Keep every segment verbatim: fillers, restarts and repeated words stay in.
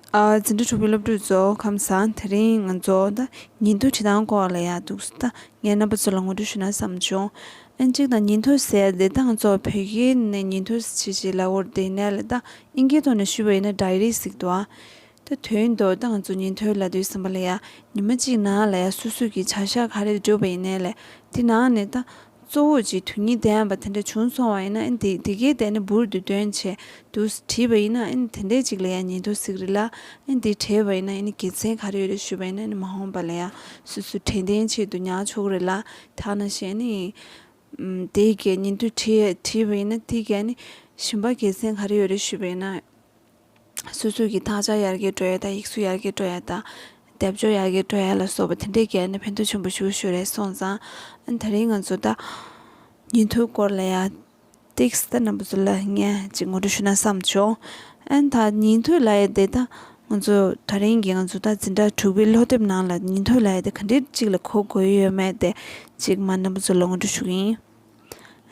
ཨ། འཛིན་གྲྭ་དྲུག་པའི་སློབ་ཕྲུག་ཚོ་ཁམས་བཟང་། དེ་རིང་ང་ཚོ་ད་ཉིན་ཐོ་བྲིས་སྟངས་སྐོར་ལ་ཡ་འདུག་ད་ངས་རྣམ་པ་ཚོ་ལ་ངོ་སྤྲོད་ཞུ་ན་བསམ་བྱུང་། ཨན་གཅིག་དང་ཉིན་ཐོ་ཟེར་དེ་ད་ང་ཚོ་བོད་སྐད་ནས་ཉིན་ཐོ་ཟེར་ཅིག་ལབ་ཡོད་རེད། དེ་ནས་ལ་ད་ཨིན་སྐད་ཐོག་ནས་ཞུས་པ་ཡིན་ན་ཌའི་རི་ཟེར་གི་འདུག་ཨ། ད་དོན་དུ་ད་ང་ཚོ་ཉིན་ཐོ་ལབ་དུས་ཙམ་པ་ལ་ཡ་ཉི་མ་གཅིག་ནང་ལ་ཡ་སོ་སོ་གི་བྱ་གཞག་ག་རེ་བསྒྲུབས་པ་ཡིན་ནའི་ལས་དེ་ནང་ནས་ད་གཙོ་བོ་ཅིག་དོན་སྙིང་ལྡན་པ་དེ་འདྲ་བྱུང་སོང་བ་ཡིན་ན། ཨན་དེ་དེ་གའི་དེ་ནི་འབུར་དུ་བཏོན་བྱས་འདུག་བྲིས་པ་ཡིན་ན། ཨན་དེ་འདྲའི་ཅིག་ལ་ཡ་ཉིན་ཐོ་ཟེར་གི་རེད་ལ། ཨན་དེ་བྲིས་པ་ཡིན་ན་ཨན་དགེ་མཚན་ག་རེ་ཡོད་རེད་ཞུས་པ་ཡིན་ན། ཨན་མ་འོངས་པ་ལ་ཡ་སོ་སོ་དྲན་རྟེན་ཆེད་དུ་ཉར་ཆོག་གི་རེད་ལ། ད་ནང་བཞིན་ནི་ཨམ་དེ་གའི་ཉིན་ཐོ་བྲིས་བྲིས་པ་ཡིན་ན་དེ་གའི་ནི་གཞན་པ་དགེ་མཚན་ག་རེ་ཡོད་རེད་ཞུས་པ་ཡིན་ན། སོ་སོ་གི་དག་ཆ་ཡར་རྒྱས་འགྲོ་ཡ་དང་། ཡིག་གཟུགས་ཡར་རྒྱས་འགྲོ་ཡ་དང་། དེབ་སྦྱོར་ཡར་རྒྱས་འགྲོ་ཡ་ལ་སོགས་པ་དེ་འདྲའི་གི་ནི་ཕན་ཐོགས་ཆེན་པོ་ཞེ་པོ་ཞིག་རེད་སོང་ཙང་། ཨན་དེ་རིང་ང་ཚོ་ད་ཉིན་ཐོའི་སྐོར་ལ་ཡ་ཏིག་ཙམ་ད་རྣམ་པ་ཚོ་ལ་ངས་ཅིག་ངོ་སྤྲོད་ཞུ་ན་བསམ་བྱུང་། ཨན་ད་ཉིན་ཐོ་ལབ་ཡ་དེ་ད་ང་ཚོ་དེ་རིང་གི་ང་ཚོ་ད་འཛིན་གྲྭ་དྲུག་པའི་སློབ་དེབ་ནང་ལ་ཉིན་ཐོ་ལབ་ཡ་དེ་ག་འདྲའི་ཅིག་ལ་གོ་དགོས་ཡོད་མེད་དེ་ཅིག་མར་རྣམ་པ་ཚོ་ལ་ངོ་སྤྲོད་ཞུ་གི་ཡིན།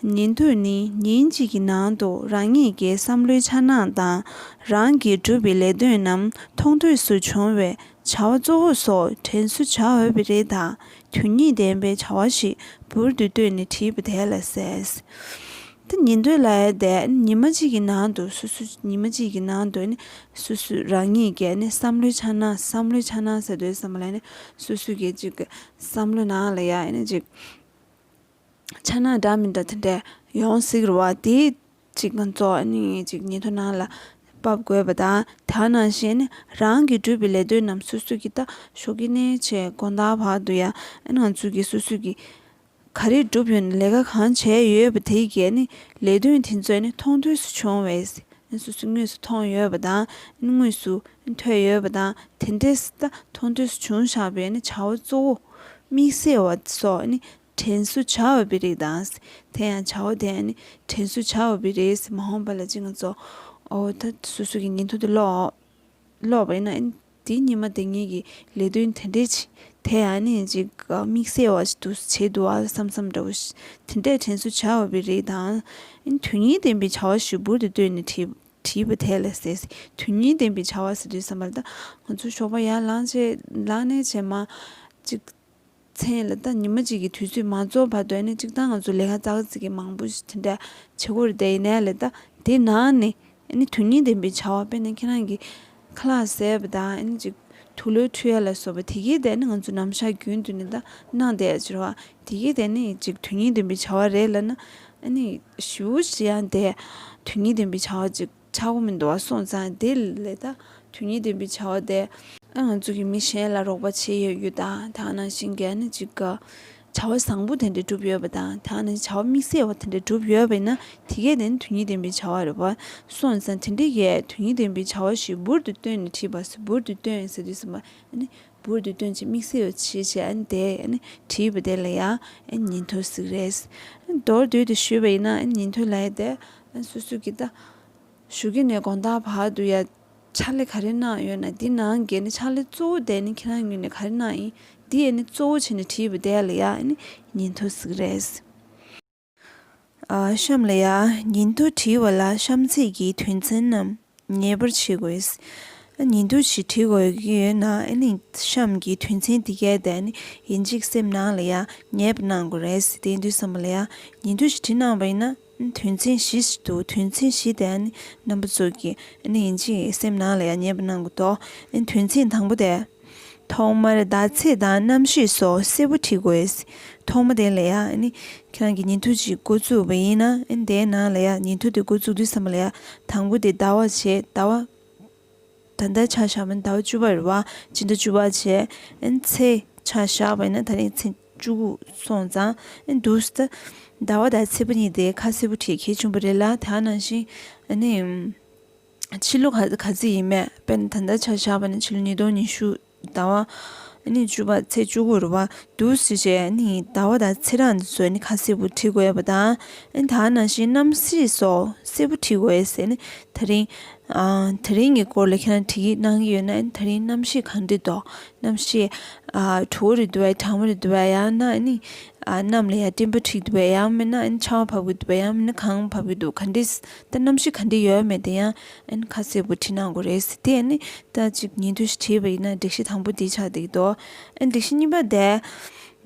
ཉིན་ཐོ་ནི་ཉིན་གཅིག་གི་ནང་དུ་རང་ཉིད་ཀྱི་བསམ་བློའི་འཆར་སྣང་དང་། རང་གིས་བསྒྲུབས་པའི་ལས་དོན་རྣམས་མཐོང་ཐོས་སུ་བྱུང་བའི་བྱ་བ་གཙོ་བོ་སོགས་དྲན་གསོ་བྱ་འོས་པ་རེད་དང་། དོན་སྙིང་ལྡན་པའི་བྱ་བ་ཞིག་འབུར་དུ་བཏོན་ནས་བྲིས་པ་དེ་ལ་ཟེར། ད་ཉིན་ཐོ་ལབ་ཡ་དེ་ཉི་མ་གཅིག་གི་ནང་དུ་སོ་སོ་ཉི་མ་གཅིག་གི་ནང་དུ་ནི་སོ་སོ་རང་ཉིད་ཀྱི་ནི་བསམ་བློའི་འཆར་སྣང་། བསམ་བློའི་འཆར་སྣང་ཟེར་དུས་ཙམ་པ་ལ་ནི་སོ་སོ་གི་ཅིག་བསམ་བློ་ནང་ལ་ཡ་ནི་ཅིག་འཆར་སྣང་འདྲ་མི་འདྲ་དེ་འདྲ་ཡོང་སྲིད་རེད་བ། དེ་ཅིག་ང་ཚོ་ཨ་ནི་ཅིག་ཉིན་ཐོ་ནང་ལ་ཕབ་དགོས་པ་དང་། དེ་ནང་བཞིན་ནི་རང་གིས་བསྒྲུབས་པའི་ལས་དོན་རྣམས་སོ་སོ་གིས་ད་ཞོགས་ཀས་ནས་བྱས་དགོང་དག་བར་དུ་ཡ་ཨ་ནི་ང་ཚོ་གིས་སོ་སོ་གིས་ག་རེ་བསྒྲུབས་ཡོད་ན། ལས་ཀ་གང་བྱས་ཡོད་པ་དེ་གའི་ཨ་ནི་ལས་དོན་དེ་ཚོ་ཨ་ནི་མཐོང་ཐོས་སུ་བྱུང་བས། ཨ་ནི་སོ་སོ་དངོས་སུ་མཐོང་ཡོད་པ་དང་། ཨ་ནི་དངོས་སུ་ཐོས་ཡོད་པ་དང་། དེ་འདྲས་ད་མཐོང་ཐོས་སུ་བྱུང་བཞག་པའི་ཨ་ནི་བྱ་བ་གཙོ་བོ་དམིགས་བསལ་བ་སོགས་ཨ་ནི་དྲན་གསོ་བྱ་འོས་པའི་རིགས་དང་། དེ་ཡང་བྱ་བ་དེ་ནི་དྲན་གསོ་བྱ་འོས་པའི་རིགས། མ་འོངས་པ་ལ་ཅིག་ང་ཚོ་ཨོ་ད་སོ་སོ་གི་ཉིན་ཐོ་དེ་ཀློག་ཀློག་པ་ཡིན་ན། ཨ་ནི་དེ་ཉི་མ་དེ་ངེད་ཀྱི་ལས་དོན་དེ་འདྲས་ཅིག་དེ་ཡང་ནི་ཅིག་དམིགས་བསལ་བ་ཞིག་ཏུ་བྱས་འདུག་ཨ་བསམ་བསམ་འདྲ་བོ་ཞིག་དེ་འདྲས་དྲན་གསོ་བྱ་འོས་པའི་རིགས་དང་། ཨ་ནི་དོན་སྙིང་ལྡན་པའི་བྱ་བ་ཞིག་འབུར་དུ་བཏོན་ནས་བྲིས་བྲིས་པ་དེ་ལ་ཟེར། དོན་སྙིང་ལྡན་པའི་བྱ་བ་ཟེར་དུས་ཙམ་པ་ལ་ད་ང་ཚོ་ཞོགས་པ་ཡར་ལངས་བྱས་ལངས་ནས་བྱས་མ་ཅིག་མཚན་ལ་ད་ཉི་མ་གཅིག་གི་དུས་ཚོད་མ་རྫོགས་བར་དུ་ཨ་ནི་གཅིག་ད་ང་ཚོ་ལས་ཀ་ཙག་ཙིག་གི་མང་པོ་ཞིག་དེ་འདྲ་བྱེད་དགོས་རེད། དེ་ཡིན་ནའི་ལས་ད་དེ་ནང་ནས་ཨ་ནི་དོན་སྙིང་ལྡན་པའི་བྱ་བ། དཔེར་ན་ཁྱེད་རང་གི་ཁ་ལག་ཟས་པ་དང་། ཨ་ནི་ཅིག་དུག་ལོག་འཁྲུད་ཡ་ལ་སོགས་པ་དེ་གའི་དེ་ནི་ང་ཚོ་ནམ་ཞག་རྒྱུན་དུ་ནི་ད་གནང་བསྡད་ཡ་ཅིག་རེད་བ། དེ་གའི་དེ་ནི་ཅིག་དོན་སྙིང་ལྡན་པའི་བྱ་བ་རེད་ལབ་ན། ཨ་ནི་ཞེ་པོ་ཅིག་ཡང་དེ་དོན་སྙིང་ལྡན་པའི་བྱ་བ་ཅིག་ཆགས་ཀྱི་མི་འདུག་བ། སོང་ཙང་དེ་ལས་ད་དོན་སྙིང་ལྡན་པའི་བྱ་བ་དེ་ཨ་ང་ཚོ་གིས་མི་གཞན་ལ་རོགས་པ་བྱེད་ཡོད་རྒྱུ་དང་། དེ་ནང་བཞིན་གྱི་ཨ་ནི་ཅིག་ག་བྱ་བ་བཟང་པོ་དེ་འདྲ་བསྒྲུབས་ཡོད་པ་དང་། དེ་ནང་བྱ་བ་དམིགས་བསལ་བ་དེ་འདྲ་བསྒྲུབས་ཡོད་པ་ཡིན་ན། དེ་གས་དེ་ནི་དོན་སྙིང་ལྡན་པའི་བྱ་བ་རེད་བ། སོང་ཙང་དེ་འདྲ་གས་དོན་སྙིང་ལྡན་པའི་བྱ་བ་ཞིག་འབུར་དུ་བཏོན་ནས་བྲིས་པ་ཟེར། འབུར་དུ་བཏོན་ཟེར་དུས་ཙམ་པ་ཨ་ནི་འབུར་དུ་བཏོན་བྱས་དམིགས་བསལ་བ་བྱས་བྱས་ཨ་ནི་དེ་ཨ་ནི་བྲིས་པ་དེ་ལ་ཡང་ཨ་ནི་ཉིན་ཐོ་ཟེར་གི་རེད། ཨ་ནི་མདོར་བསྡུས་ཏེ་ཞུས་པ་ཡིན་ན། ཨ་ནི་ཉིན་ཐོ་ལབ་ཡ་དེ་ཨ་ནི་སོ་སོ་གིས་ད་ཞོགས་ཀས་ནས་དགོང་དག་བར་དུ་ཡ་ཕྱག་ལས་ག་རེ་གནང་ཡོད་ན། འདི་ནང་གི་ནི་ཕྱག་ལས་གཙོ་བོ་དེ་ནི་ཁྱེད་རང་ངོས་ནས་ག་རེ་གནང་ཡིན། འདི་ཨ་ནི་གཙོ་བོ་བྱས་ནས་བྲིས་པ་དེ་ལ་ཡ་ཨ་ནི་ཉིན་ཐོ་ཟེར་གི་རེད། ཨ་གཤམ་ལ་ཡ་ཉིན་ཐོ་བྲིས་པ་ལ་གཤམ་ཚིག་གི་དོན་ཚན་རྣམས་ངེས་པར་བྱེད་དགོས། ཨ་ཉིན་ཐོ་ཞིག་བྲིས་དགོས་ཀྱི་ཡོད་ན། ཨ་ནི་གཤམ་གྱི་དོན་ཚན་འདི་གས་དེ་ཨ་ནི་ཡིན་གཅིག་སེམས་ནང་ལ་ཡ་ངེས་པ་གནང་དགོས་རེད། དེ་ཡིན་དུས་ཙམ་པ་ལ་ཡ་ཉིན་ཐོ་ཞིག་བྲིས་གནང་བ་ཡིན་ན། དོན་ཚན་བཞི་ཞིག་འདུག་དོན་ཚན་བཞི་དེ་ཨ་ནི་རྣམ་པ་ཚོ་གིས་ཨ་ནི་ཡིན་གཅིག་སེམས་ནང་ལ་ཡ་ངེས་པ་གནང་དགོས་འདུག་ཨ་ནི་དོན་ཚན་དང་པོ་དེ། ཐོག་མར་ཟླ་ཚེས་དང་གནམ་གཤིས་སོགས་གསལ་པོ་བྲིས་དགོས། ཐོག་མ་དེ་ལ་ཡ་ཨ་ནི་ཁྱེད་རང་གི་ཉིན་ཐོ་ཅིག་འགོ་བཙུགས་པ་ཡིན་ན། ཨ་ནི་དེའི་ནང་ལ་ཡ་ཉིན་ཐོ་དེ་འགོ་བཙུགས་དུས་ཙམ་པ་ལ་ཡ་དང་པོ་དེ་ཟླ་བ་བྱས། ཟླ་བ་ད་ལྟ་ཆ་བཞག་པ་ཡིན་ན་ཟླ་བ་བཅུ་པ་རེད་བ། སྤྱི་ཟླ་བཅུ་པ་བྱས། ཨ་ནི་ཚེས་ཆ་བཞག་པ་ཡིན་ན་ད་རིང་ཚེས་བཅུ་དགུ་སོང་ཙང་། ཨ་ནི་འདུག་སེ་ད་ཟླ་བ་དང་ཚེས་པ་གཉིས་དེ་ཁ་གསལ་པོ་བྲིས་གལ་ཆེན་པོ་རེད་ལ། དེ་ནང་བཞིན་ཨ་ནི་ཕྱི་ལོ་ག་ག་ཚོད་ཡིན་མེད། དཔེར་ན་ད་ལྟ་ཆ་བཞག་པ་ཡིན་ན་ཕྱི་ལོ་ཉིས་སྟོང་ཉི་ཤུ་ཟླ་བ་ཨ་ནི་བཅུ་པ་ཚེས་བཅུ་དགུ་རེད་བ། འདུག་སེ་བྱས་ཨ་ནི་ཟླ་བ་དང་ཚེས་གྲངས་འདི་ཚོ་ཨ་ནི་ཁ་གསལ་པོ་བྲིས་དགོས་པ་དང་། ཨ་ནི་དེ་ནང་བཞིན་གནམ་གཤིས་སོགས་གསལ་པོ་བྲིས་དགོས་ཟེར། ཨ་ནི་དེ་རིང་ཨ་དེ་རིང་གི་སྐོར་ལ་ཁྱེད་རང་བྲིས་གནང་གི་ཡོད་ན། ཨ་ནི་དེ་རིང་གནམ་གཤིས་གང་འདྲ་འདུག་གནམ་གཤིས་ཨ་དྲོ་པོ་རེད་འདུག་བས། གྲང་མོ་རེད་འདུག་བས། ཡང་ན་ཨ་ནི་ ཨ་གནམ་ལ་ཡ་སྤྲིན་པ་འཁྲིགས་འདུག་པས། ཡང་མིན་ན་ཨ་ནི་ཆར་པ་བབས་ཀྱི་འདུག་པས། ཡང་མིན་ན་གངས་བབས་ཀྱི་འདུག་ག་འདྲས་ད་གནམ་གཤིས་ག་འདྲས་ཡོད་མེད་དེ་ཡང་ཨ་ནི་ཁ་གསལ་པོ་བྲིས་གནང་དགོས་རེད་ཟེར། དེ་ཨ་ནི་ད་ཅིག་ཉིན་ཐོ་ཞིག་བྲིས་པ་ཡིན་ན་སྒྲིག་གཞི་དང་པོ་འདི་ཆགས་བསྡད་ཀྱི་འདུག་ཨ་ནི་སྒྲིག་གཞི་གཉིས་པ་དེ།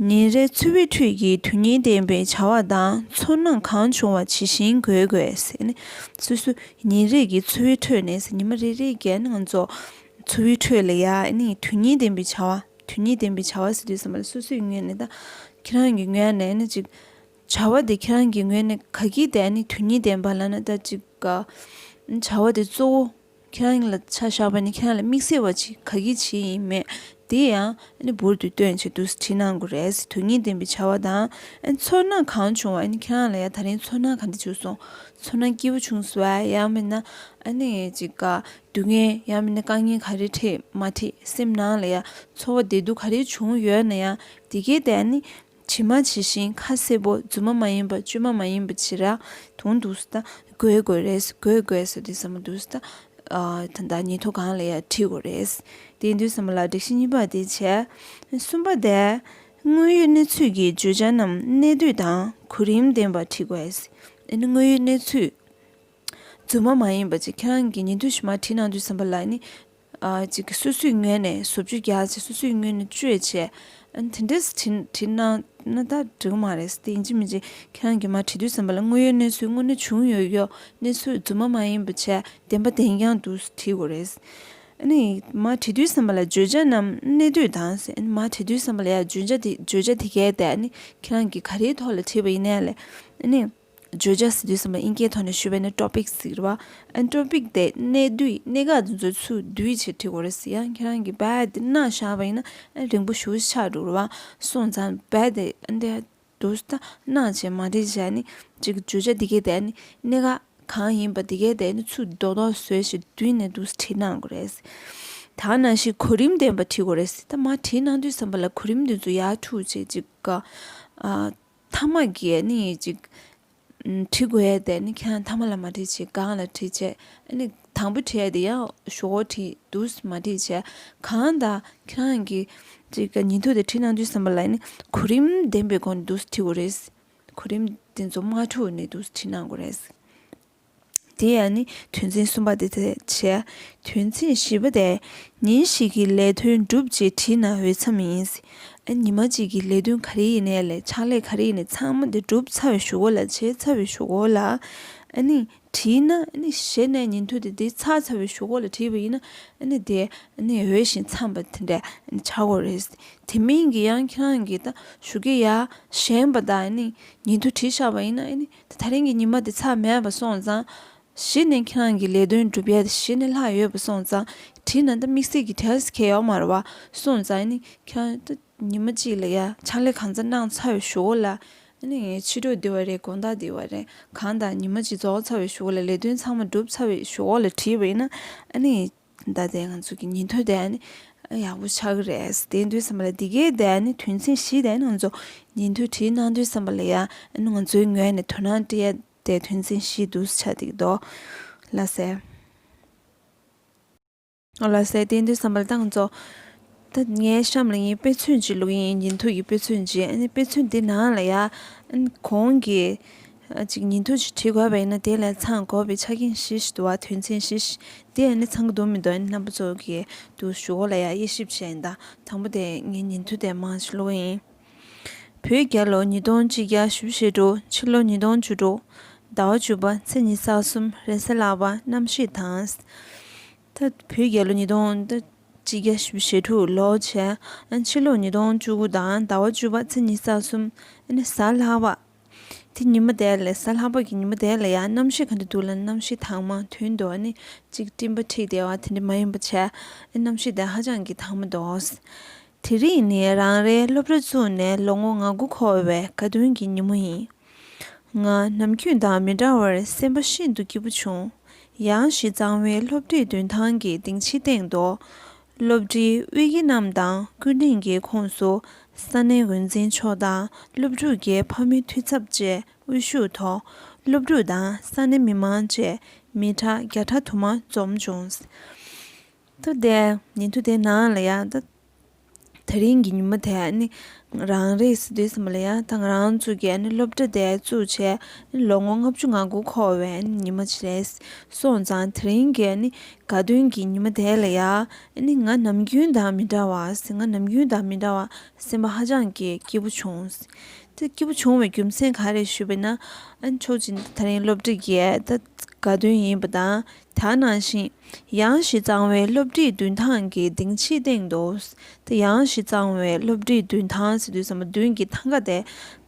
ཉིན་རེའི་འཚོ་བའི་ཁྲོད་ཀྱི་དོན་སྙིང་ལྡན་པའི་བྱ་བ་དང་ཚོར་སྣང་གང་བྱུང་བ་ཇི་བཞིན་འགོད་དགོས་ཟེར་ནས། སོ་སོ་ཉིན་རེ་གི་འཚོ་བའི་ཁྲོད་ནས་ཟེར། ཉི་མ་རེ་རེ་གི་ཨ་ནི་ང་ཚོ་འཚོ་བའི་ཁྲོད་ལ་ཡ་ཨ་ནི་དོན་སྙིང་ལྡན་པའི་བྱ་བ། དོན་སྙིང་ལྡན་པའི་བྱ་བ་ཟེར་དུས་ཙམ་པ་ལ་སོ་སོའི་ངོས་ནས་ད་ཁྱེད་རང་གི་ངོས་ནས་ཨ་ནི་ཅིག་བྱ་བ་དེ་ཁྱེད་རང་གི་ངོས་ནས་ག་གི་དེ་ཨ་ནི་དོན་སྙིང་ལྡན་པ་ལབ་ན་ད་ཅིག་ག་བྱ་བ་དེ་གཙོ་བོ་ཁྱེད་རང་ལ་ཆ་བཞག་པ་ནི་ཁྱེད་རང་ལ་དམིགས་བསལ་བ་ཅིག་ག་གི་བྱེད་ཡིན་མེད། དེ་ཡང་ཨ་ནི་འབུར་དུ་བཏོན་བྱས་འདུག་སེ་བྲིས་གནང་དགོས་རེད། དོན་སྙིང་ལྡན་པའི་བྱ་བ་དང་ཨ་ནི་ཚོར་སྣང་གང་བྱུང་བ། ཨ་ནི་ཁྱེད་རང་ལ་ཡ་ད་རིང་ཚོར་སྣང་ག་འདྲ་བྱུང་སོང་། ཚོར་སྣང་སྐྱིད་པོ་བྱུང་སོང་ཨ། ཡང་མིན་ན་ཨ་ནི་ཅིག་ག་སྡུག་བསྔལ་ཡང་མིན་ན་དཀའ་ངལ་ག་རེ་འཕྲད་མ་འཕྲད་སེམས་ནང་ལ་ཡ་ཚོར་བ་བདེ་སྡུག་ག་རེ་བྱུང་ཡོད་ན་ཡང་དེ་གའི་དེ་ཨ་ནི་ཇི་མ་ཇི་བཞིན་ཁ་གསལ་པོ་རྫུན་མ་མ་ཡིན་པ་བཅོས་མ་མ་ཡིན་པ་བྱེད་ར་དུང་འདུག་སེ་ད་འགོད་དགོས་རེད། འགོད་དགོས་ཟེར་དུས་ཙམ་པ་འདུག་སེ་ད། ཨ་ད་ལྟ་ཉིན་ཐོ་སྒང་ལ་ཡ་བྲིས་དགོས་རེད། དེ་ཡིན་དུས་ཙམ་པ་ལ་སྒྲིག་གཞི་གཉིས་པ་དེ་བྱས། གསུམ་པ་དེ། དངོས་ཡོད་གནས་ཚུལ་གྱི་བརྗོད་བྱ་རྣམས་གནད་བསྡུས་དང་གོ་རིམ་ལྡན་པར་བྲིས་དགོས། ཨ་ནི་དངོས་ཡོད་གནས་ཚུལ་རྫུན་མ་མ་ཡིན་པ་ཅིག་ཁྱེད་རང་གིས་ཉིན་ཐོ་ཞིག་མར་བྲིས་གནང་དུས་ཙམ་པ་ལ་ནི། ཨ་ཅིག་སོ་སོའི་ངོས་ནས་བཟོ་བཅོས་རྒྱག་བྱས་སོ་སོའི་ངོས་ནས་བཅོས་བྱས། ཨ་ནི་དེ་འདྲས་བྲིས་བྲིས་གནང་ན་ད་འགྲིག་གི་མ་རེད། དེ་ཡིན་གཅིག་མིན་གཅིག་ཁྱེད་རང་གིས་མར་བྲིས་དུས་ཙམ་པ་ལ་དངོས་ཡོད་གནས་ཚུལ་དངོས་གནས་བྱུང་ཡོད་ཡོད་གནས་ཚུལ་རྫུན་མ་མ་ཡིན་པ་བྱས་བདེན་པ་བདེན་རྐྱང་དུ་བྲིས་དགོས་རེད། ཨ་ནི་མར་བྲིས་དུས་ཙམ་པ་ལ་བརྗོད་བྱ་རྣམས་གནད་བསྡུས་དང་ཟེར། ཨ་ནི་མར་བྲིས་དུས་ཙམ་པ་ལ་ཡང་བརྗོད་བྱ་དེ་བརྗོད་བྱ་དེ་གའི་དེ་ཨ་ནི་ཁྱེད་རང་གིས་ག་རེའི་ཐོག་ལ་བྲིས་པ་ཡིན་ནའི་ལས་ཨ་ནི། བརྗོད་བྱ་ཟེར་དུས་ཙམ་པ་དབྱིན་སྐད་ཐོག་ནས་ཞུས་པ་ཡིན་ན་ཊོ་པིག་ཟེར་གི་རེད་བ། ཨ་ཊོ་པིག་དེ་གནད་བསྡུས་གནད་འགག་དེ་ཚོ་ཚུར་བསྡུས་བྱས་བྲིས་དགོས་རེད་ཟེར། ཡང་ཁྱེད་རང་གིས་བེད་དེ་གནང་བཞག་པ་ཡིན་ན་ཨ་རིང་པོ་ཞེ་པོ་ཆགས་འགྲོ་གི་རེད་བ། སོང་ཙང་བེད་དེ་ཨ་འདི་འདུག་སེ་ད་གནང་བྱས་མ་བྲིས་བྱས་ནི་ཅིག་བརྗོད་བྱ་འདི་གའི་དེ་ནི་གནད་འགག་གང་ཡིན་པ་འདི་གའི་དེ་ནི་ཚུར་རྡོག་རྡོག་བཟོས་ཤིག་བསྡུས་ནས་འདུག་སེ་བྲིས་གནང་དགོས་རེད། ད་ནང་བཞིན་གོ་རིམ་ལྡན་པ་བྲིས་དགོས་རེད། ད་མར་བྲིས་གནང་དུས་ཙམ་པ་ལ་གོ་རིམ་འདི་ཚོ་ཡར་འཁྲུག་བྱས་ཅིག་ག་ཨ། མཐའ་མ་གི་ནི་ཅིག་ཨམ། བྲི་དགོས་ཡ་དེ་ནི་ཁྱེད་རང་མཐའ་མ་ལ་མ་བྲིས་བྱས་སྒང་ལ་བྲིས་བྱས་ཨ་ནི་དང་པོ་བྲི་ཡ་དེ་ཡང་ཞོགས་པ་བྲིས་འདུག་སེ་མ་བྲིས་བྱས་གང་ལྟར་ཁྱེད་རང་གི་ཅིག་ཉིན་ཐོ་དེ་བྲིས་གནང་དུས་ཙམ་པ་ལ་ནི་གོ་རིམ་ལྡན་པའི་སྒོ་ནས་འདུག་སེ་བྲི་དགོས་རེད། གོ་རིམ་དེ་ཚོ་མ་འཁྲུག་ནས་འདུག་སེ་བྲིས་གནང་དགོས་རེད། དེ་ཡང་ནི་དོན་ཚན་གསུམ་པ་དེ་དེ་བྱས། དོན་ཚན་བཞི་པ་དེ། ཉིན་ཞིག་གི་ལས་དོན་གྲུབ་རྗེས་བྲིས་ན་འོས་འཚམ་ཡིན། ཨ་ཉི་མ་གཅིག་གི་ལས་དོན་ག་རེ་ཡིན་ནའི་ལས་ཕྱག་ལས་ག་རེ་ཡིན་ནའི་ཚང་མ་དེ་གྲུབ་ཚར་བའི་གཞུག་གུ་ལ་བྱས་ཚར་བའི་གཞུག་གུ་ལ་ཨ་ནི་བྲིས་ན་ཨ་ནི་གཞི་ནས་ཉིན་ཐོ་དེ་དེ་ཚར་ཚར་བའི་གཞུག་གུ་ལ་བྲིས་པ་ཡིན་ན་ཨ་ནི་དེ་ཨ་ནི་འོས་ཤིང་འཚམས་པ་དེ་འདྲ་ཨ་ནི་ཆགས་ཀྱི་རེད། དེ་མིན་གྱི་ཡང་ཁྱེད་རང་གིས་ད་ཞོགས་ཀས་ཡར་བཞེངས་པ་དང་ཨ་ནི་ཉིན་ཐོ་བྲིས་བཞག་པ་ཡིན་ན་ཨ་ནི་ད་ད་རིང་གི་ཉི་མ་དེ་ཚར་མེད་པ་སོང་ཙང་། གཞི་ནས་ཁྱེད་རང་གི་ལས་དོན་སྒྲུབ་ཡ་དེ་གཞི་ནས་ལྷག་ཡོད་པ་སོང་ཙང་བྲིས་ན་ད་དམིགས་བསལ་གྱི་གྲས་ཁེལ་ཡོད་མ་རེད་བ། སོང་ཙང་ཨ་ནི་ཁྱེད་རང་ད་ཉི་མ་གཅིག་ལ་ཡ་ཕྱག་ལས་གང་ཚ་གནང་ཚར་བའི་གཞུག་གུ་ལ་ཨ་ནི་ཕྱི་དྲོ་འདི་བ་རེད་དགོང་དག་འདི་བ་རེད་གང་ལྟར་ཉི་མ་གཅིག་རྫོགས་ཚར་བའི་གཞུག་གུ་ལ་ལས་དོན་ཚང་མ་གྲུབ་ཚར་བའི་གཞུག་གུ་ལ་བྲིས་པ་ཡིན་ན་ཨ་ནི། ད་ལྟའི་ང་ཚོ་གི་ཉིན་ཐོ་དེ་ནི་ཡག་པོ་ཆགས་ཀྱི་རེད། དེ་དུས་ཙམ་པ་ལ་འདི་གའི་དེ་ནི་དོན་ཚན་བཞི་དེ་ནི་ང་ཚོ་ཉིན་ཐོ་བྲིས་གནང་དུས་ཙམ་པ་ལ་ཡ་ང་ཚོའི་ངོས་ནས་དོ་སྣང་སྤྲད་ཡ་དེ་དོན་ཚན་བཞི་འདུག་ཆགས་འདུག་དོ། ལགས་སེ། ལགས་སེ། དེ་དུས་ཙམ་པ་ལ་ད་ང་ཚོ། ད་ངའི་གཤམ་ལ་ངའི་དཔེ་མཚོན་ཅིག་བླུགས་ཡིན། ཉིན་ཐོ་ཡི་དཔེ་མཚོན་ཅིག་ཨ་ནི་དཔེ་མཚོན་འདི་ནང་ལ་ཡ། ཨ་ནི་གོང་གི་ཨ་ཅིག་ཉིན་ཐོ་ཅིག་བྲིས་དགོས་པ་ཡིན་ན་དེ་ལ་ཚང་དགོས་པའི་ཆ་རྐྱེན་བཞི་ཞིག་འདུག་བ། དོན་ཚན་བཞི་ཞིག་དེ་ཨ་ནི་ཚང་གི་འདུག་མི་འདུག་ཨ་ནི་རྣམ་པ་ཚོ་གིས་འདུག་ཞུ་གོ་ལ་ཡ་དབྱེ་ཞིབ་བྱས་ཡིན། ད་དང་པོ་དེ་ངའི་ཉིན་ཐོ་དེ་མང་ཞིག་བླུགས་ཡིན། བོད་རྒྱལ་ལོ་ཉིས་སྟོང་གཅིག་བརྒྱ་བཞི་བཅུ་ཞེ་དྲུག་ཕྱི་ལོ་ཉིས་སྟོང་བཅུ་དྲུག་ཟླ་བ་བཅུ་པ་ཚེས་ཉི་ཤུ་རྩ་གསུམ་རེས་གཟའ་ལྷག་པ་གནམ་གཤིས་དང་། ད་བོད་རྒྱལ་ལོ་ཉིས་སྟོང་ད་གཅིག་བརྒྱ་བཞི་བཅུ་ཞེ་དྲུག་ལོ་བྱས། ཕྱི་ལོ་ཉིས་སྟོང་བཅུ་དགུ་དང་ཟླ་བ་བཅུ་པ་ཚེས་ཉི་ཤུ་རྩ་གསུམ་ཨ་ནི་གཟའ་ལྷག་པ། དེ་ཉི་མ་དེ་ལ་གཟའ་ལྷག་པ་གི་ཉི་མ་དེ་ལ་ཡང་གནམ་གཤིས་ག་འདྲ་འདུག་ལབ་ན་གནམ་གཤིས་དྭངས་མ་དོན་དུ་ཨ་ནི་གཅིག་སྤྲིན་པ་འཁྲིགས་བསྡད་པ་དེ་འདྲ་མ་ཡིན་པ་བྱས། ཨ་གནམ་གཤིས་དེ་ཧ་ཅང་གི་དྭངས་མ་འདུག་དེ་རིང་ནི་རང་རེའི་སློབ་གྲྭ་བཙུགས་ནས་ལོ་ངོ་ང་དགུ་འཁོར་བའི་དགའ་སྟོན་གྱི་ཉིན་མོ་ཡིན། ང་ནམ་རྒྱུན་དང་མི་འདྲ་བར་སེམས་པ་ཤིན་ཏུ་སྐྱིད་པོ་བྱུང་། ཡངས་ཤིང་གཙང་བའི་སློབ་གྲྭའི་མདུན་ཐང་གི་སྡིངས་ཆའི་སྟེང་དུ། སློབ་གྲྭའི་དབུས་དགེ་རྣམས་དང་སྐུ་མགྲོན་གྱི་ཁོངས་སུ་ས་གནས་འགོ་འཛིན་མཆོག་དང་སློབ་ཕྲུག་གི་ཕ་མའི་འཐུས་ཚབ་བཅས་དབུ་བཞུགས་ཐོག་སློབ་ཕྲུག་དང་ས་གནས་མི་མང་བཅས་མི་གྲངས་བརྒྱ་ཕྲག་དུ་མ་འཛོམས་བྱུང་། ད་དེ་ཉིན་ཐོ་དེའི་ནང་ལ་ཡང་ད། དེ་རིང་གི་ཉི་མ་དེ་ནི་རང་རེད་ཟེར་དུས་ཙམ་པ་ལ་ཡ། ད་ང་རང་ཚོ་གི་ནི་སློབ་གྲྭ་དེ་བཙུགས་བྱས་ནི་ལོ་ངོ་ལྔ་བཅུ་ང་དགུ་འཁོར་བའི་ནི་ཉི་མ་ཅིག་རེད། སོང་ཙང་དེ་རིང་གི་ནི་དགའ་སྟོན་གྱི་ཉི་མ་དེ་ལ་ཡ། ནི་ང་ནམ་རྒྱུན་དང་མི་འདྲ་བ་ཟེར། ང་ནམ་རྒྱུན་དང་མི་འདྲ་བ་སེམས་པ་ཧ་ཅང་གི་སྐྱིད་པོ་བྱུང་། དེ་སྐྱིད་པོ་བྱུང་བའི་རྒྱུ་མཚན་ག་རེ་ཞུས་པ་ན། ཨ་ནི་ཕྱོགས་གཅིག་ནས་དེ་རིང་སློབ་གྲྭ་གི་ད་དགའ་སྟོན་ཡིན་པ་དང་། དེ་ནང་བཞིན་ཡངས་ཤིང་གཙང་བའི་སློབ་གྲྭའི་མདུན་ཐང་གི་སྡིངས་ཆའི་སྟེང་དུ། དེ་ཡངས་ཤིང་གཙང་བའི་སློབ་གྲྭའི་མདུན་ཐང་ཟེར་དུས་ཙམ་པ་མདུན་གྱི་ཐང་ག་དེ་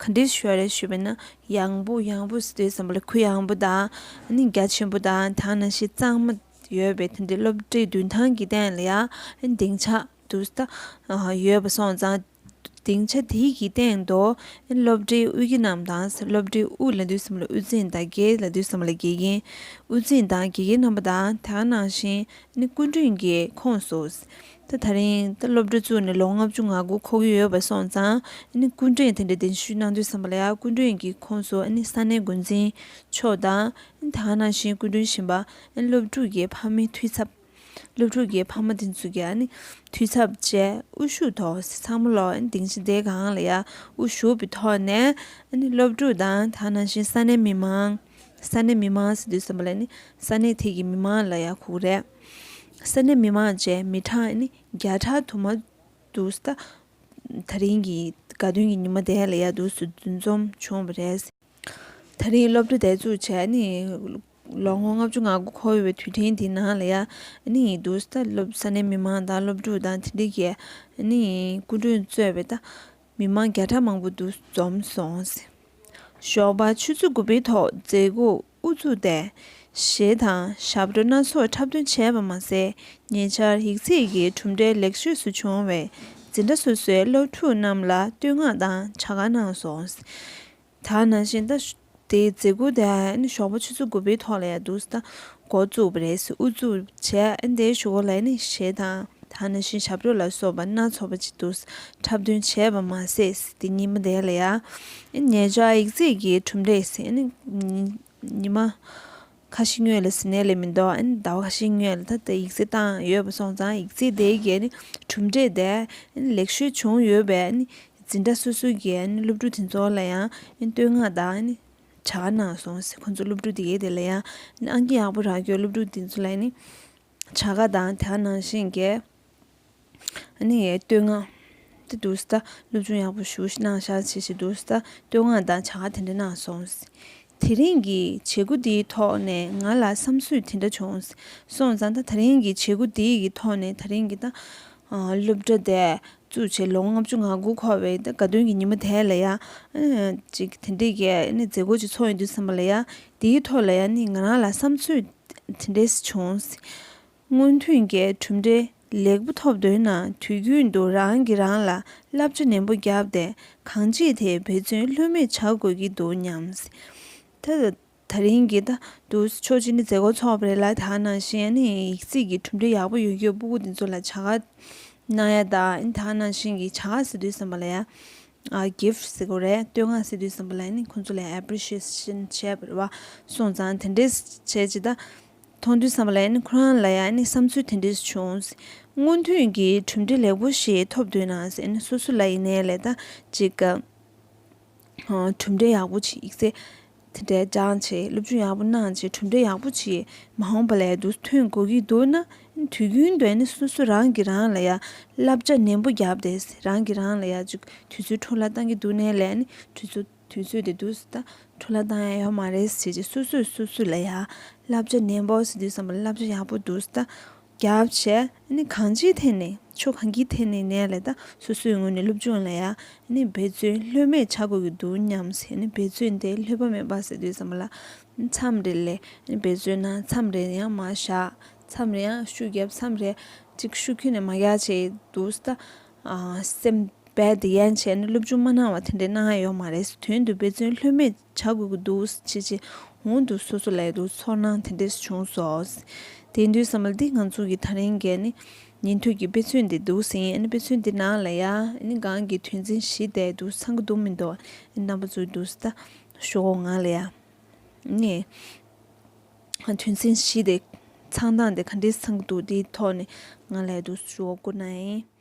ག་འདྲ་ཞིག་རེད་ཞུས་པ་ན། ཡངས་པོ་ཡངས་པོ་ཟེར་དུས་ཙམ་པ་ལ་གུ་ཡངས་པོ་དང་། ཨ་ནི་རྒྱ་ཆེན་པོ་དང་། དེ་ནང་བཞིན་གཙང་མ་ཡོད་པའི་དེ་འདྲའི་སློབ་གྲྭའི་མདུན་ཐང་གི་སྟེང་ལ་ཡ། ཨ་ནི་སྡིངས་ཆ་དུ་ད་ཡོད་པ་སོང་ཙང་། སྡིངས་ཆ་དེ་གི་སྟེང་དུ་སློབ་གྲྭའི་དབུས་ཀྱི་རྣམས་དང་། སློབ་གྲྭའི་དབུ་ལབ་དུས་ཙམ་ལ་དབུ་འཛིན་དང་། དགེ་ལབ་དུས་ཙམ་ལ་དགེ་རྒན། དབུ་འཛིན་དང་དགེ་རྒན་རྣམ་པ་དང་། དེ་ནང་བཞིན་ནི་སྐུ་མགྲོན་གྱི་ཁོངས་སུ། ད་དེ་རིང་ད་སློབ་གྲྭ་བཙུགས་ནས་ལོ་ལྔ་བཅུ་ང་དགུ་འཁོར་གྱི་ཡོད་པ་སོང་ཙང་། ནི་སྐུ་མགྲོན་དེ་འདྲ་གདན་ཞུ་གནང་དུས་ཙམ་པ་ལ་ཡ། སྐུ་མགྲོན་གྱི་ཁོངས་སུ་ནི་ས་གནས་འགོ་འཛིན་མཆོག་དང་། དེ་ནང་བཞིན་སྐུ་མགྲོན་གཞན་པ། སློབ་ཕྲུག་གི་ཕ་མའི་འཐུས་ཚབ། སློབ་ཕྲུག་གི་ཕ་མ་དེ་ཚོ་གི་ཨ་ནི་འཐུས་ཚབ་བཅས་དབུ་བཞུགས་ཐོག་ཚང་མ་ལོག་སྡིངས་ཆ་དེ་སྒང་ལ་ཡ་དབུ་བཞུགས་པའི་ཐོག་ནས། ཨ་ནི་སློབ་ཕྲུག་དང་། དེ་ནང་བཞིན་ས་གནས་མི་མང་། ས་གནས་མི་མང་ཟེར་དུས་ཙམ་པ་ལ་ནི་ས་གནས་དེ་གི་མི་མང་ལ་ཡ་གོ་གི་རེད། ས་གནས་མི་མང་བཅས་མི་གྲངས་ཨ་ནི་བརྒྱ་ཕྲག་དུ་མ་འདུག་ད། དེ་རིང་གི་དགའ་སྟོན་གྱི་ཉི་མ་དེ་ལ་ཡ་འདུག་སེ་འདུ་འཛོམས་བྱུང་བ་རེད། དེ་རིང་སློབ་གྲྭ་དེ་བཙུགས་བྱས་ནས་ལོ་ངོ་ལྔ་བཅུ་ང་དགུ་འཁོར་བའི་དུས་དྲན་དེ་ནང་ལ་ཡ། ནི་འདུག་སེ་ད་སློབ་ས་གནས་མི་མང་དང་སློབ་ཕྲུག་དང་དེ་འདྲ་གི་ནི་སྐུ་མགྲོན་གཙོས་པའི་ད་མི་མང་བརྒྱ་ཕྲག་མང་པོ་འདུ་འཛོམས་སོང་། ཞོགས་པ་ཆུ་ཚོད་དགུ་པའི་ཐོག་མཛད་སྒོ་དབུ་བཙུགས་ཏེ། གཞས་དང་ཞབས་བྲོ་སྣ་ཚོགས་འཁྲབ་སྟོན་བྱས་པ་མ་ཟད། ཉེ་ཆར་ཡིག་ཚད་ཀྱི་གྲུབ་འབྲས་ལེགས་ཤོས་སུ་བྱུང་བའི་འཛིན་གྲྭ་སོ་སོའི་སློབ་ཕྲུག་རྣམས་ལ་བསྟོད་བསྔགས་དང་བྱ་དགའ་གནང་སོང་། དེ་ནང་བཞིན་ད་དེའི་མཛད་སྒོ་དེ་ནི་ཞོགས་པ་ཆུ་ཚོད་དགུ་པའི་ཐོག་ལ་ཡ་འདུག་སེ་ད་འགོ་བཙུགས་པ་རེད། དབུ་བཙུགས་བྱས། དེའི་གཞུག་གུ་ལ་ནི་གཞས་དང་། དེ་ནང་བཞིན་ཞབས་བྲོ་ལ་སོགས་པ་སྣ་ཚོགས་པ་ཅིག་འདུག་སེ་འཁྲབ་སྟོན་བྱས་པ་མ་ཟད། དེ་ཉིན་མོ་དེ་ལ་ཡ། ཉེ་ཆར་ཡིག་ཚད་ཀྱི་གྲུབ་འབྲས་ཟེར་ནི། ཉི་མ་ཁ་ཤས་སྔོན་ལ་ཟེར་ནས་ལས་མི་འདུག་ཨ་ནི་ཟླ་བ་ཁ་ཤས་སྔོན་ལ་ད་ལྟ་ཡིག་ཚད་བཏང་ཡོད་པ་སོང་ཙང་། ཡིག་ཚད་དེ་གའི་ནི་གྲུབ་འབྲས་དེ་ནི་ལེགས་ཤོས་བྱུང་ཡོད་པས། ནི་འཛིན་གྲྭ་སོ་སོ་གི་ནི་སློབ་ཕྲུག་དེ་ཚོ་ལ་ཡང་ནི་བསྟོད་བསྔགས་དང་ནི་བྱ་དགའ་གནང་སོང་ཟེར། ཁོང་ཚོ་སློབ་ཕྲུག་དེ་གའི་དེ་ལ་ཡང་ནི་ཨང་ཀི་ཡག་པོ་རག་རྒྱུ། སློབ་ཕྲུག་དེ་ཚོ་ལ་ནི་བྱ་དགའ་དང་། དེ་ནང་བཞིན་གྱི་ཨ་ནི་བསྟོད་བསྔགས་དེ་འདུག་སེ་ད་སློབ་སྦྱོང་ཡག་པོ་ཞེ་པོ་ཞིག་གནང་ཤག་ཅེས་ཞིག་འདུག་སེ་ད་བསྟོད་བསྔགས་དང་བྱ་དགའ་དེ་འདྲ་གནང་སོང་། དེ་རིང་གི་བྱེད་སྒོ་འདིའི་ཐོག་ནས་ང་ལ་བསམ་ཚུལ་དེ་འདྲ་བྱུང་སོང་ཙང་། ད་དེ་རིང་གི་བྱེད་སྒོ་འདི་གི་ཐོག་ནས། དེ་རིང་གི་ད་སློབ་གྲྭ་དེ་བཙུགས་བྱས་ལོ་ངོ་ལྔ་བཅུ་ང་དགུ་འཁོར་བའི་ད་དགའ་སྟོན་གྱི་ཉི་མ་དེ་ལ་ཡ། ཅིག་དེ་འདྲའི་གི་ནི་མཛད་སྒོ་ཅིག་ཚོགས་ཡོང་དུས་ཙམ་པ་ལ་ཡ། དེའི་ཐོག་ལ་ཡ་ནི་ང་རང་ལ་བསམ་ཚུལ་དེ་འདྲས་བྱུང་། སྔོན་ཐོན་གྱི་གྲུབ་འབྲས་ལེགས་པོ་ཐོབ་འདོད་ན། དུས་རྒྱུན་དུ་རང་གིས་རང་ལ་བསླབ་བྱ་ནན་པོ་བརྒྱབ་སྟེ། གང་ཅིའི་ཐད་འབད་བརྩོན་ལྷོད་མེད་བྱ་དགོས་ཀྱི་འདུག་སྙམ། ད་དེ་རིང་གི་ད་དུ་ཕྱོགས་གཅིག་ནས་མཛད་སྒོ་ཚོགས་པ་རེད་ལ། དེ་ནང་བཞིན་ནི་ཡིག་ཚད་ཀྱི་གྲུབ་འབྲས་ཡག་པོ་ཡོད་རྒྱུ་སྤུ་གུ་དེ་ཚོ་ལ་བྱ་དགའ་གནང་ཡ་དང་། དེ་ནང་བཞིན་གྱི་བྱ་དགའ་ཟེར་དུས་ཙམ་པ་ལ་ཡ། ཨ། གིཕ་ཊི་ཟེར་དགོས་རེད། བསྟོད་བསྔགས་ཟེར་དུས་ཙམ་པ་ལ་ནི་ཁོང་ཚོ་ལ་ཨེ་པི་རི་ཤི་ཡེ་ཤན་བྱས་པ་རེད་པ། སོང་ཙང་དེ་འདྲས་བྱས་ཅིག་ད་མཐོང་དུས་ཙམ་པ་ལ་ནི་ཁོ་རང་ལ་ཡང་ནི་བསམ་ཚུལ་དེ་འདྲས་བྱུང་། སྔོན་ཐོན་གྱི་གྲུབ་འབྲས་ལེགས་པོ་ཞིག་ཐོབ་འདོད་ན་ཟེར་ནི། སོ་སོ་ལ་ཡིན་ནའི་ལས་ད་ཅིག་ག་ཨ། གྲུབ་འབྲས་ཡག་པོ་ཅིག་ཡིག་ཚད་དེ་འདྲའི་སྦྱངས་བྱས། སློབ་སྦྱོང་ཡག་པོ་གནང་བྱས། གྲུབ་འབྲས་ཡག་པོ་ཅིག་མ་འོངས་པ་ལ་ཡ་འདུག་ཐོན་དགོས་ཀྱི་འདུག་ན། དུས་རྒྱུན་དུ་ནི་སོ་སོ་རང་གིས་རང་ལ་ཡ་བསླབ་བྱ་ནན་པོ་བརྒྱབ་སྟེ། རང་གིས་རང་ལ་ཡ་ཅིག་དུས་ཚོད་འཕྲོ་བརླག་བཏང་གི་འདུག་ནའི་ལས་ནི་དུས་ཚོད་དུས་ཚོད་དེ་འདུག་སེ་ད་འཕྲོ་བརླག་བཏང་ཡ་ཡོད་མ་རེད་ཟེར་བྱས། སོ་སོས་སོ་སོ་ལ་ཡ་བསླབ་བྱ་ནན་པོ་ཟེར་དུས་ཙམ་པ་ལ་བསླབ་བྱ་ཡག་པོ་འདུག་སེ་ད་བརྒྱབ་བྱས། ནི་གང་ཅིའི་ཐད་ནས། ཕྱོགས་གང་གི་ཐད་ནས་ནས་ལས་ད་སོ་སོའི་ངོས་ནས་སློབ་སྦྱོང་ལ་ཡ་ནི་འབད་བརྩོན་ལྷོད་མེད་བྱ་དགོས་ཀྱི་འདུག་སྙམ་ཟེར། ནི་འབད་བརྩོན་དེ་ལྷོད་པ་མེད་པ་ཟེར་དུས་ཙམ་པ་ལ། མཚམས་རེ་ལ་ནི་འབད་བརྩོན་གནང་། མཚམས་རེ་ཡང་མར་བཞག་མཚམས་རེ་ཡང་ཤུགས་རྒྱབ། མཚམས་རེ་ཅིག་ཤུགས་ཁྱོན་ནས་མ་རྒྱག་བྱས་འདུག་སེ་ད། ཨ། སེམས་རྦད་དེ་ཡན་ཆད་ནི་སློབ་སྦྱོང་མ་གནང་བ་དེ་འདྲའི་གནང་ཡ་ཡོད་མ་རེད། དོན་དུ་འབད་བརྩོན་ལྷོད་མེད་བྱ་དགོས་ཀྱི་འདུག་ཅེས་ཅེས་འོང་དུ་སོ་སོ་ལ་ཡ་འདུག་ཚོར་སྣང་དེ་འདྲས་བྱུང་སོང་། དེ་དུས་ཙམ་པ་འདི་ང་ཚོ་གི་དེ་རིང་གི་ནི་ཉིན་ཐོ་གི་དཔེ་མཚོན་འདི་འདུག་ཟིན། ཨ་ནི་དཔེ་མཚོན་འདི་ནང་ལ་ཡ་ཨ་ནི་གང་གི་དོན་ཚན་བཞི་དེ་འདུག་ཚང་གི་འདུག་མི་འདུག་ཨ་ནི་རྣམ་པ་ཚོས་འདུག་སེ་ད་ཞུ་གོ་ང་ལ་ཡ་ནི་དོན་ཚན་བཞི་དེ་ཚང་སྟངས་དེ་ག་འདྲས་ཚང་གི་འདུག་དེའི་ཐོག་ནས་ང་ལ་ཡ་འདུག་ཞུ་གོ་སྐུ་ན་ཡིན།